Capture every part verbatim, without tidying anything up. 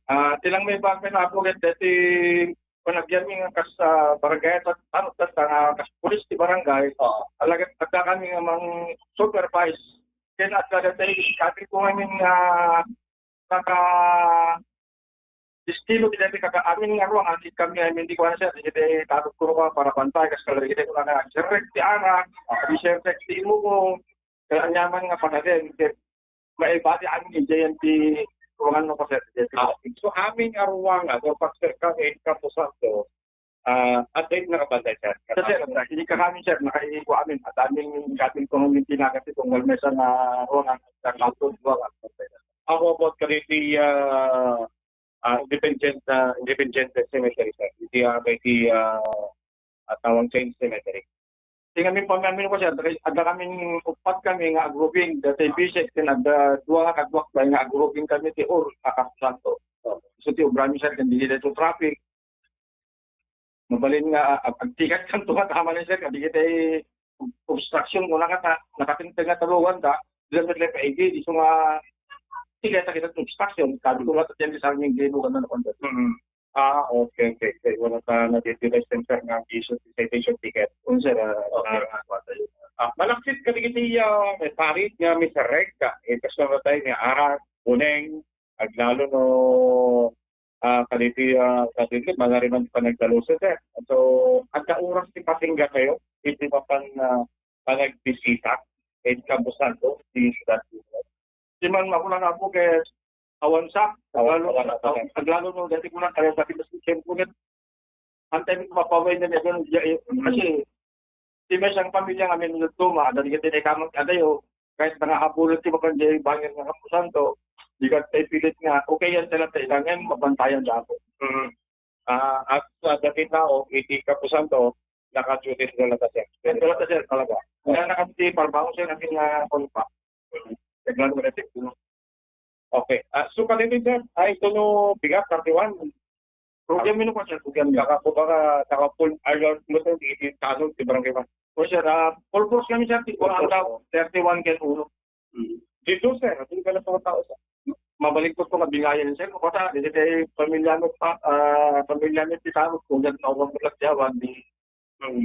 Ah, ti lang maibaga, Apo, ket daytoy panagyanmi nga kas, ah, barangay, ta-, ano, ta-, ta-, nga kas pulis ti barangay, Oo. Alagad adda kami nga mang-supervise. Ken adda daytoy, sabi ko ngamin nga naka-, estilo ti daytoy kaka-, amin nga ruangan, kami, amin, di ko ano, sir, di kami tanod ko ruangan para bantay, kas kalagay ko nga, sir, ti arak, di, sir, ti imo ko, kaya anyaman nga panagen, sir, maibati amin, diyan ti ruangan mo ko, sir. Ah, so, amin nga ruangan, or pastor ka, eh, Camposanto, ah, at least nakabantay, sir. Sir, sir, hindi ka kami, sir, nakaiiko amin. At aming, aming kong mintina kasi kung wala may isang, ah, ruangan, sir, lahat po, ruangan. Ako po, kaliti, ah, ah, Independent, ah, Independent Cemetery, sir. Iti, ah, may ti, ah, at tawag sa Cemetery. Ti kami pamilya ko, sir, adda kami, upat kami nga agruping, dati bisek, ken adda dua nga kaduak nga agruping kami ti Ur, a Camposanto. So, ti obra mi, sir, ken dili dayto traffic. Mabalin nga, ah, agtikat kan tumatama ni, sir, kadi kitay obstruction, kuna kata, nakatengteng nga taluan da, dila met lay paigi, isu nga, tikat kita obstruction, sabi ko nga, tatyan di sa amin, gino ka na nakonda. Mm. Ah, okay, okay, okay. Wala ka na-, didinay center nga issue citation ticket. Un, sir, ah, Okay. Ah, ah, malaksid ka digiti, ah, may parit nga may sarek ka. Eh, personal tayo nga arak, uneng, aglalo no, ah, kaditi, ah, kaditi, manariman panagdalusa, sir. So, adda oras ti patingga kayo, iti mapan, ah, panagbisita, iti Camposanto, ti syudad. Di man makulang, Apo, ket awan sa, Awan, aglalo, awan, awan. Aglalo no, dati ko lang, kaya dati mas tiempo ket, antay mi mapaway na medyo, ya, eh, Mm. Kasi, ti may isang pamilya nga may nagtuma, dati ka tinay kamang adayo, kahit nga hapulit ti mapan jay bangir nga Camposanto, di ka tayo pilit nga, okay yan, tayo lang tayo lang yan, mabantayan sa ako. Mm. Ah, at sa dati tao, iti Camposanto, naka-duty sila na, sir. Sila na, sir, talaga. Kaya nakati parbango, sir, ang nga, ano pa. Naglago na, sir. Okay. Ah, so, kanina, sir, ay, ito no, bigat, thirty-one. Program yun po, sir, program yun. Naka-, kumbaga, naka-full alert mo, sir, iti tanong, ti barangay man. O, sir, ah, full force kami, sir, ti Full force, kulang daw, oh. Thirty-one ken uno. Mm. Dito, sir, dito ka na sa tao, sir. Mabalik ko itong kabingayan, sir. Kapata, dito kay pamilya mo pa, ah, pamilya mo, ti tao, kung dyan, tawag mo lang siya, one day. Mm.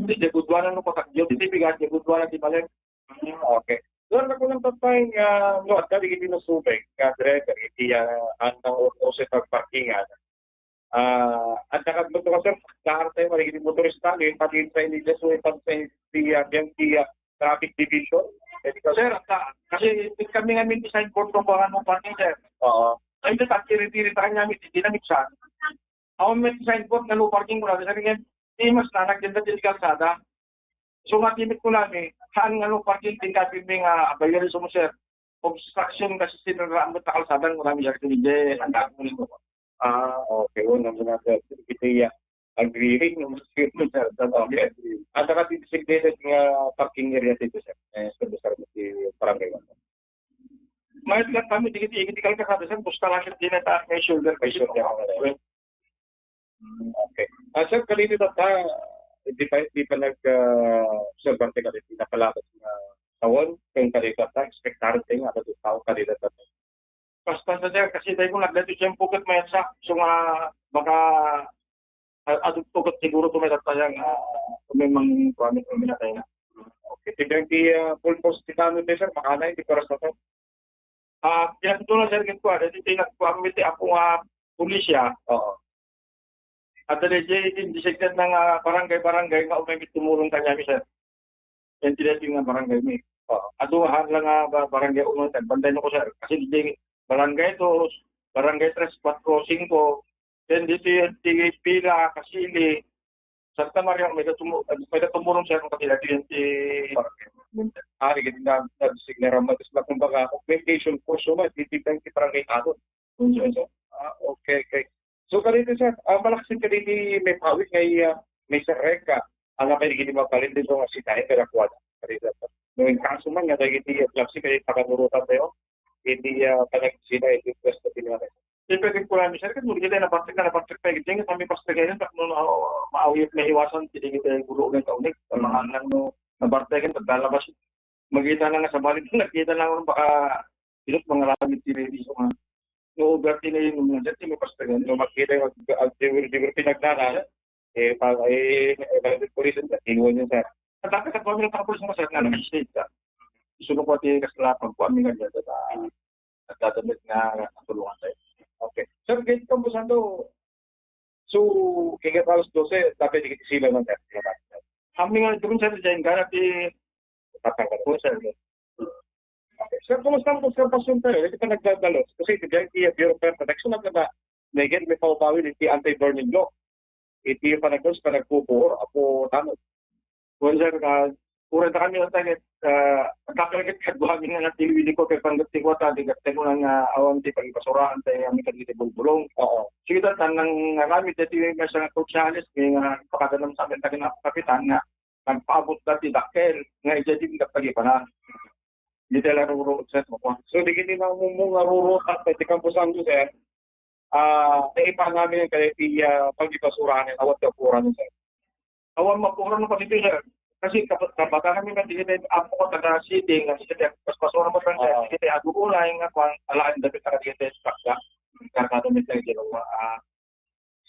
Di, di, budwanan mo, kapata, di, di, bigat, di, budwanan, di, balik. Mm, okay. Sir, nakulang tattay nga, no, at kadi, hindi mo subay, nga driver, hindi, ah, ang, ang, ang, ang, Ah, adda kadto, sir, daan tayo, marigit motorista, no, yung pati sa inyo, so, yung pati sa inyo, ah, yung, ah, traffic division. Pwede ka, sir, ta-, kasi kami nga may design board ng mga ano, parking, sir. Oo. Ay, ito, tagtiri-tiri tayo nga, may dinamit siya. Ako may design board nga no parking ko na, sir, nga, di mas na, nagdenda din kalsada. So, nga timit ko lang, eh, saan nga no parking, tingkapin mi nga, abayari sa mo, sir. Obstruction kasi siniraan mo ta kalsada, marami siya kasi hindi, ang dami mo. Ah, okay. Wala mo na, sir. Kita iya. Agree rin, no? Sir, sir, sir, okay. At saka designated nga parking area dito, sir. Eh, sa lugar mo si Barangay One. Mayat lang kami, di, di, di kalsada, sir. Basta lang siya, di na ta-, may shoulder. May shoulder. Okay. Ah, sir, kanina na ta, di pa, di pa nag, ah, observante ka rin, di napalabas na tawon, kung kanina ta, expectante nga, ano, tao kanina ta. Basta sa, sir, kasi dahil kung nagdati siya yung pugat may sa, so nga, baka, ah, adugtugat siguro to may tatayang, ah, kung may mang kuwamit, kung minatay na. Okay, tignan ti, ah, full force ti kami, sir, makana, hindi para sa, sir. Ah, pinatutunan, sir, gid ko, ah, dati tinagpuan mi ti apo nga pulisya. Oo. At dati, di, di, di, sir, nga barangay-barangay nga umay tumulong kanyami, sir. Yan, ti dati nga barangay mi. Oo. At duha lang nga ba-, barangay umay, sir. Bantay na ko, sir. Kasi di, barangay to, barangay tres, kuwatro, singko. Then dito yung ti Pila, Kasili, Santa Maria, may tumu-, may tumulong siya kung kapila din ti Ari, gid na, na, signera mo, tapos na, kumbaga, augmentation course mo, titignan ti barangay ato. So, so, ah, okay, okay. So, kanito, sir, ah, malaksin ka din ni may pawit nga iya, may serreka, ang nga pwede gini mapalin din sa mga sitahin, pero kuwan, kanito, sir. No, in kaso man nga, dagiti epilepsy, kaya pakanurutan tayo, hindi, ah, panagsina, hindi pwesto, pinanay. Siyempre, gid ko lang, sir, kasi muli kita napartik na napartik pa, gid, kami pastrikayan, tapno, ah, maawit, maiwasan, hindi kita gulo ng kaunik, sa mga Mm. nang, no, napartikan, paglalabas, magkita na nga sa balik, nagkita na nga, baka, ilot, mga lamit, sila, di sa mga, no, obra ti na yun, no, dyan, ti mapastagan, no, makita yung ag-, ag-, diwer-diwer pinagnana, eh, pa, eh, eh, police, eh, iwan yun, sir. Ang dati sa kami ng tapos mo, sir, na nag-state ka. Gusto ko pati kasla, pag kuwan mi nga dyan, sa, nagdadamit nga, natulungan tayo. Okay. Sir, ganito po, Sando, so, kaya alas dose, dapat ikit sila ng, sir. Kami nga, doon, sir, dyan, gana ti, patanggal po, sir. Okay. Sir, kumusta ang obserbasyon tayo? Hindi pa nagdadalos. Kasi iti Bureau of Fire Protection, nagkada, may get, may paubawi, iti anti-burning law. Iti panagdos, panagpupuor, apo, tano. Well, sir, ah, pura na kami ang tangit, ah, ang kakalagit, kaduhami nga nagtiliwili ko, kay panggat ti kwata, di gat tayo nang, ah, awan ti pagpasuraan tayo, ang ikagiti bulbulong. Oo. Sige, tan, nang ngamit, dati may sa nga kutsalis, may nga pakadanam sa amin, tayo na kapitan nga, nagpaabot na ti dakkel, nga ija di nagpagipanan. Di tayo lang ruro, sir, mo. So, di kini na mo nga ruro, at pwede kang pusang, sir. Ah, naipan namin yung kaya ti, ah, pagipasurahan, awat ka pura, sir. Awan mapura no pati, sir. Kasi kap-, kapatan namin na di kita, apo ko taga City, nga di kita, pas pasura mo, sir, Oo. Di kita, aduunay nga, kung alaan, dapat ka di kita, sakta. Karkada mi tayo, di ba, ah,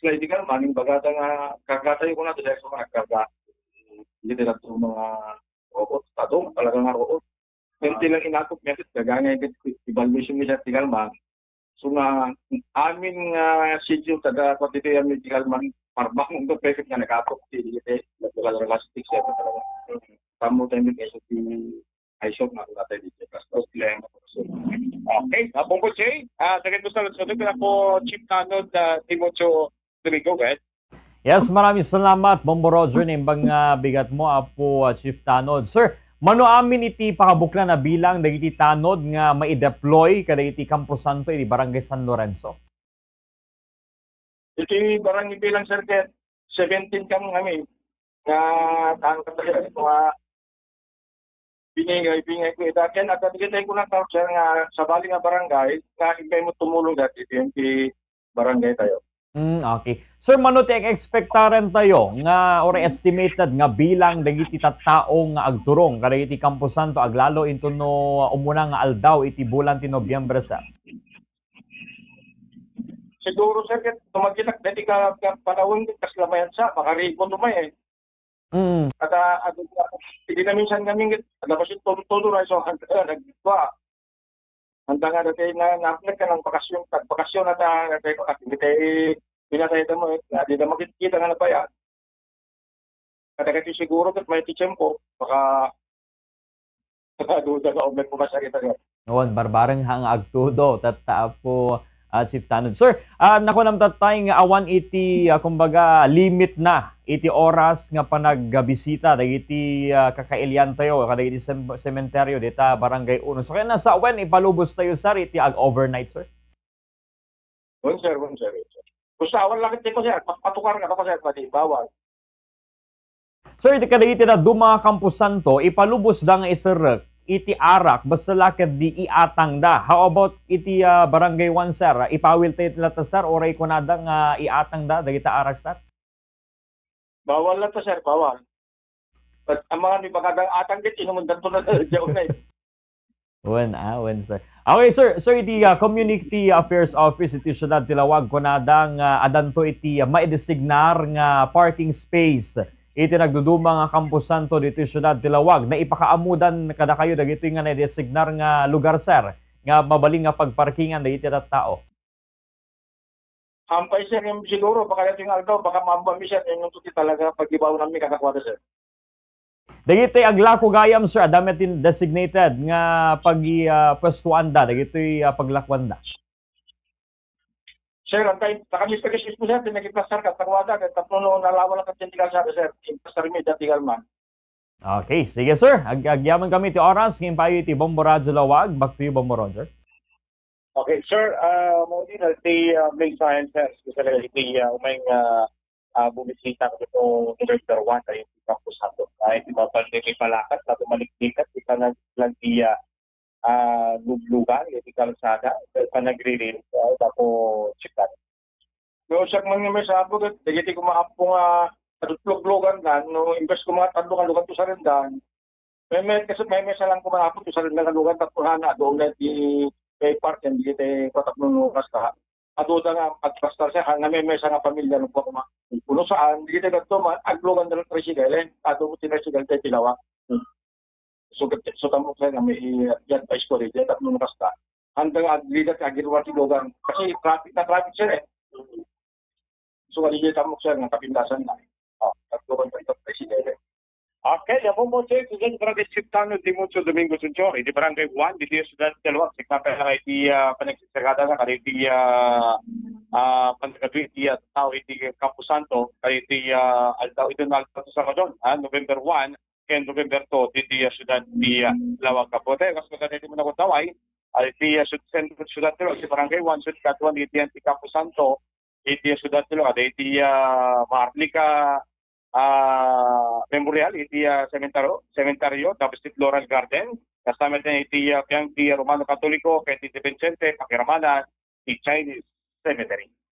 sila iti kalman, bagata nga, karkatayo ko na, dahil sa mga karga. Hindi nila ito mga robot, tadong, talaga nga robot. Yung Ah. Tilang inakop niya, gagangay, evaluation niya, ti kalman. So nga, amin nga sitio taga Cotidian Medical Man, parbak mo ito pwede nga nag-apok, ti, ti, nagkakalalastik siya talaga. Tamo tayo may S O P, I shop nga kung tayo dito. Tapos, problema ko. So, okay, Abong ko, Jay. Ah, second gusto lang sa ito, ako, Chief Tanod, ah, Timoteo Domingo, guys. Yes, maraming salamat, Bombo Roger, naimbag nga bigat mo, Apo, ah, Chief Tanod. Sir, mano amin iti pakabuklan a bilang dagiti tanod nga maideploy kadagiti kamposanto iti Barangay San Lorenzo? Iti barangay bilang, sir, ket seventeen kami ngamin nga tanod nga binigay, binigay ko ita. Ken adda dagiti kunana, sir, nga sabali nga barangay nga immay mo tumulong dati iti barangay tayo. Mm, okay. Sir, mano ti expectaren tayo nga or estimated nga bilang dagiti tattao nga agturong kadagiti kamposanto aglalo into no umuna nga aldaw iti bulan ti Nobyembre, sir? Siguro, sir, ket tumaginak dati ka, ka panahon, ket kasla mayan sa, makaribo tumay, eh. Mm. Kada, ano, hindi na minsan kami, ket, ano ba siya, todo, todo na, so, handa, nagkwa. Handa nga, dati na, na, nagka ng bakasyon, pag bakasyon na ta, dati ko, at hindi tayo, pinatay ito mo, eh, na, di na makikita nga na ba yan? Kada kasi siguro, ket may tiyempo, baka, baka duda ka, o may pumasakit agad. Awan, barbareng ha nga agtudo, tatta Apo, ah, Chief Tanod. Sir, ah, nakunam tattay nga awan iti, ah, kumbaga, limit na iti oras nga panagbisita dagiti, ah, kakailian tayo, kadagiti sem-, sementeryo, dita Barangay Uno. So, kaya nasa, when ipalubos tayo, sir, iti ag-overnight, sir? Wen, sir, wen, sir, wen, sir. Basta awan lang iti ko, sir. Magpatukar ka, sir, pati bawal. Sir, iti kadagiti dadduma nga kamposanto, ipalubosda nga iserrek iti arak, basta la ketdi iatangda. How about iti, ah, Barangay One, sir? Ipawil tayo latta, sir, uray kunada nga iatangda dagiti arak, sir? Bawal latta, sir, bawal. But ang mga ni bakadang atang ket inumundan to na diyaw na eh. Wen, ah, wen, sir. Okay, sir. Sir, iti, ah, Community Affairs Office iti Siudad ti Laoag, kunada nga adanto iti, ah, maidesignar nga parking space iti nagduduma nga kamposanto ditoy Siudad ti Laoag. Naipakaamudan kadakayo dagitoy nga naidesignar nga lugar, sir, nga mabalin nga pagparkingan dagiti tattao? Hampay, sir, yung siguro, baka dating aldaw, baka maammo mi, sir, yung ti talaga pag-ibaw namin kakakwada, sir. Dagiti aglako gayam, sir, adda met designated nga pagi-, ah, pwestuanda, dagitoy, ah, paglakuanda. Sir, antay, takami pa kasi po, sir, pinagiplastar ka, takwada, kaya tapno no, nalawa lang ka, sir, sir, iplastar mi, dati kalman. Okay, sige, sir. Ag-, agyaman kami ti oras, ngem payo iti Bombo Radyo Lawag. Back to you, Bombo Roger. Okay, sir, ah, mao din, ah, ti, ah, may science, sir, especially ti, ah, umay nga, ah, bumisita ko dito, November one, ay, iti Campo Santo. Ay, iti mapal-, iti palakat, sa tumaliklikat, iti panag-, lantiya, ah, luglugan, iti kalsada, sa panagririn, ah, bako, sikat. No, siak man nga may sabot, ket dagiti kumaappo nga, ah, luglugan dan, no, imbes ko mga tadlo, kalugan to sa rendan, May, may, kasi may, may salang kumaapot, isa rin nagalugan, tapos na, doon na di, kay parken, dagiti kua tapno no kasta. Aduda nga agpastar siya, nga may mesa nga pamilya no kua kuma. Kuno saan, dagiti dadto man, aglugan da tricycle, eh. Adu ti tricycle tayo tilawa. So, so, tamok siya nga may i-advise ko rin, tapno no kasta. Handa nga aglidat, agirwa ti lugar. Kasi traffic na traffic siya, eh. So, nga di tamok siya nga kapintasan na. Oh, aglugan tayo, presidente. Okay, apo mo, sir, President Francis Chiptano, Dimucho, Domingo Sunchor, iti Barangay one, diti Ciudad del Wag, signa pala iti, ah, panagsisagada na, kadi iti, ah, ah, panagadu iti, ah, tao iti Camposanto, kadi iti, ah, aldaw, iti na aldaw sa Sabado, ah, November one, ken November two, diti, ah, Ciudad di, ah, Laoag, Capote. Kas kadi iti managutaway, ah, iti, ah, Ciud-, Centro Ciudad del Wag, iti Barangay one, Ciudad one, iti, ah, iti Camposanto, iti, ah, Ciudad del Wag, iti, ah, Maharlika, ah, Memorial, iti, ah, sementeryo, sementeryo, tapos iti Floral Garden, kasta met iti, ah, biang ti Romano Katoliko, ken iti Vicente, pakiramanan, ti Chinese Cemetery.